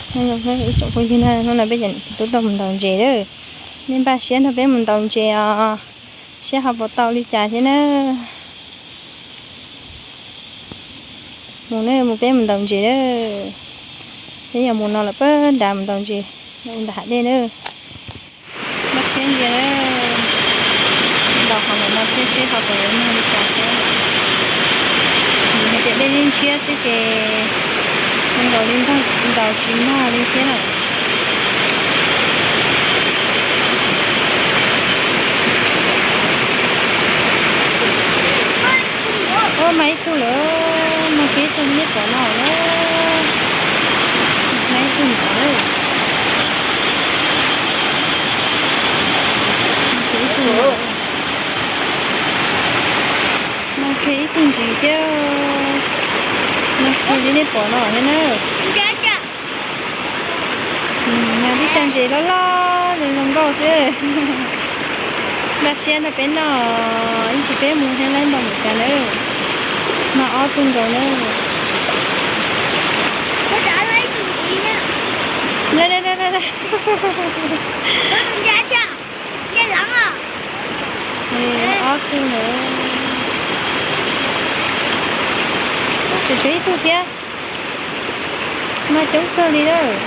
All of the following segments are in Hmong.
Nyob zoo ib tsoom phooj ywg na, hnub no peb cov niam txiv tub tuaj mus ntaus ntses lawm. Nej npaj siab nrog peb mus ntaus ntses os, seb ho puas tau li cas thiab na. Mus na, mus peb mus ntaus ntses na. Peb yuav mus no lawm pab nrad mus ntaus ntses, mus nram hav dej na. Npaj siab ntsia na, ntaus qhov ntawm no thiab seb ho puas yuav nag li cas thiab. Nws hais tias dej ntshiab xwb ces nkaus li ntaus tsis nag li thiab na. Ua mas ib tug lawm, mas kiag ib tug nyob tom no na. Mas ib tug no lawm. Mas kiag ib tug, mas kiag ib tug ntxiv thiab. Mas kiag li nej pom no thiab na. Mas tib co ntses loj loj zoo zoo nkauj xwb. Npaj siab nrog peb noj, ib ntsis peb mus thiab lawm npaj mus cas lawm. Mas ob tug nkaus na. Ob tug na. Tseem tshuav ib tug thiab. Mas coob kawg li lawm.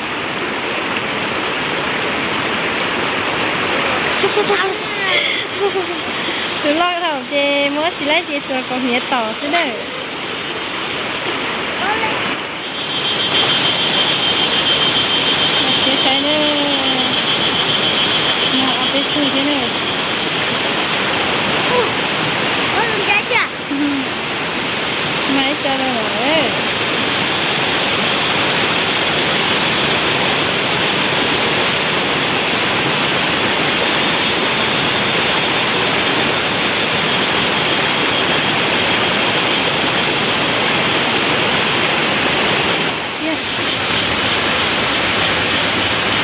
Tus loj thaum ces muab tsis laib ces xuas kaus hniav tom xwb na. Siab saib na. Mas ob peb tug thiab na. Mas ib co los lawm.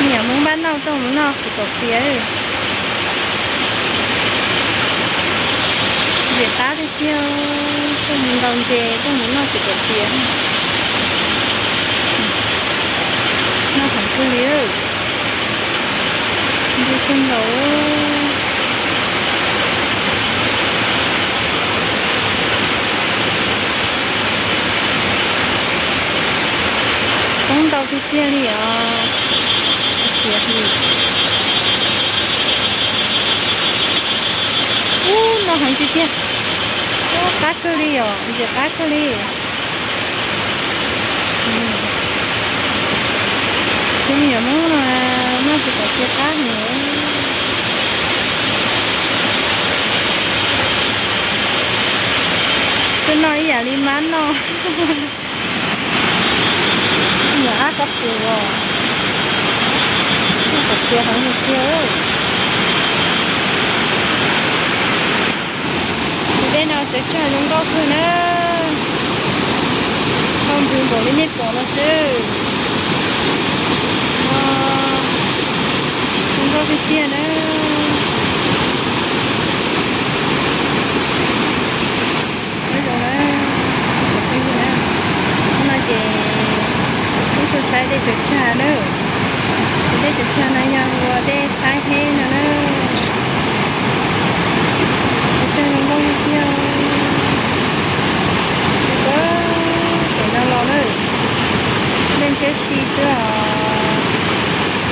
Niam Hmoob npaj noj tuaj mus noj xwm kaum tias. Ntxim qab tiag tiag, tuaj mus ntaus ntses tuaj mus noj xwm kaum tias. Noj heev kawg li. Ntses kawg nkaus. Poob ntau tiag tiag li os. Siav li. Ub, noj heev tiag tiag. Ub, qab kawg li os, ntxim qab kawg li. Tus me nyuam Hmoob no noj xwm kaum tias qab heev. Twb noj ib yam li mab noj. Nyuam ab kab pus os. Noj kaum tias heev tiag tiag. Tus dej no txawv tsag zoo nkauj kawg na. Hau npws npaum li nej pom no xwb. Zoo nkauj tiag tiag na. Nyob zoo na, ib tsoom phooj ywg na, hnub no ces wb tuaj saib dej txawv tsag na. Ces dej txawv tsag no yog ua dej xaib heb no na. Txawv tsag zoo nkauj tiag tiag. Ces pab pem no los na, dej ntshiab si xwb os.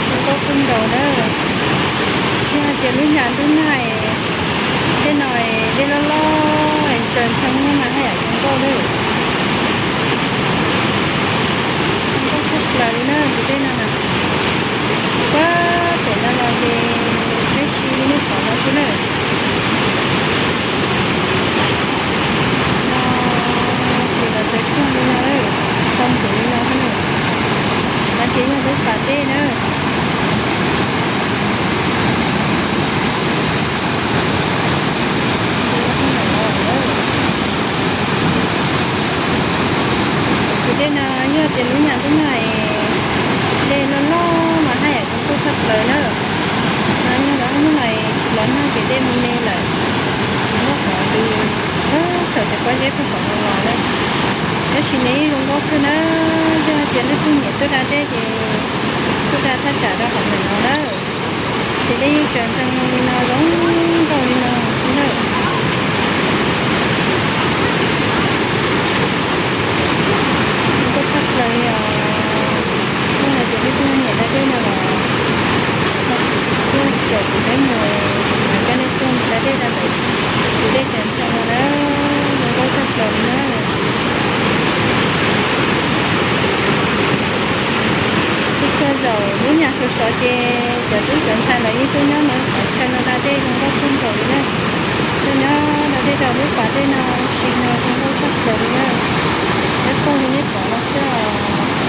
Zoo nkauj kawg nkaus na. Yog hais tias lub nyam ntuj nag, tej no dej loj loj es tsaws ntxhee no mas haj yam zoo nkauj lawm. Zoo nkauj tshaj plaws li na tus dej no na. Pab pem no los ces ntshiab si li nej pom no xwb na. No ces los txawv tsag li no, tau ntuv li no xwb na. No ces yog lub pas dej na. Tus dej no yog tias lub nyam ntuj nag, dej loj loj mas haj yam zoo nkauj tshaj plaws na. No yog lawv hnub no tsis los nag ces dej me me lawm, tsis muaj qhov ntws, saum tej pob zeb pem saum no los na. Tab sis nws yeej zoo nkauj kawg na, yog hais tias leej twg nyiam tuaj da dej ces tsam rau hauv ntawm no lawm. Ces dej yeej tsaws ntsees li no zoo nkauj li no xwb na. Zoo nkauj tshaj plaws li os. Hnub no ces peb kuj nyiam da dej no los, kuj caum kuv peb mus, kuv coj nej tuaj mus da dej rau ntawm tus dej tsaws ntsees no na. Zoo nkauj tshaj plaws li na. Txhua txhua zaus lub nyam sov sov ces cov tub cov ntxhais lawv yeej tuaj nyob ntawm qhov chaw no da dej zoo nkauj kawg nkaus li na. Tuaj nyob da dej rau lub pas dej no, sim no zoo nkauj tshaj plaws li na. Dawb paug li nej pom no xwb os.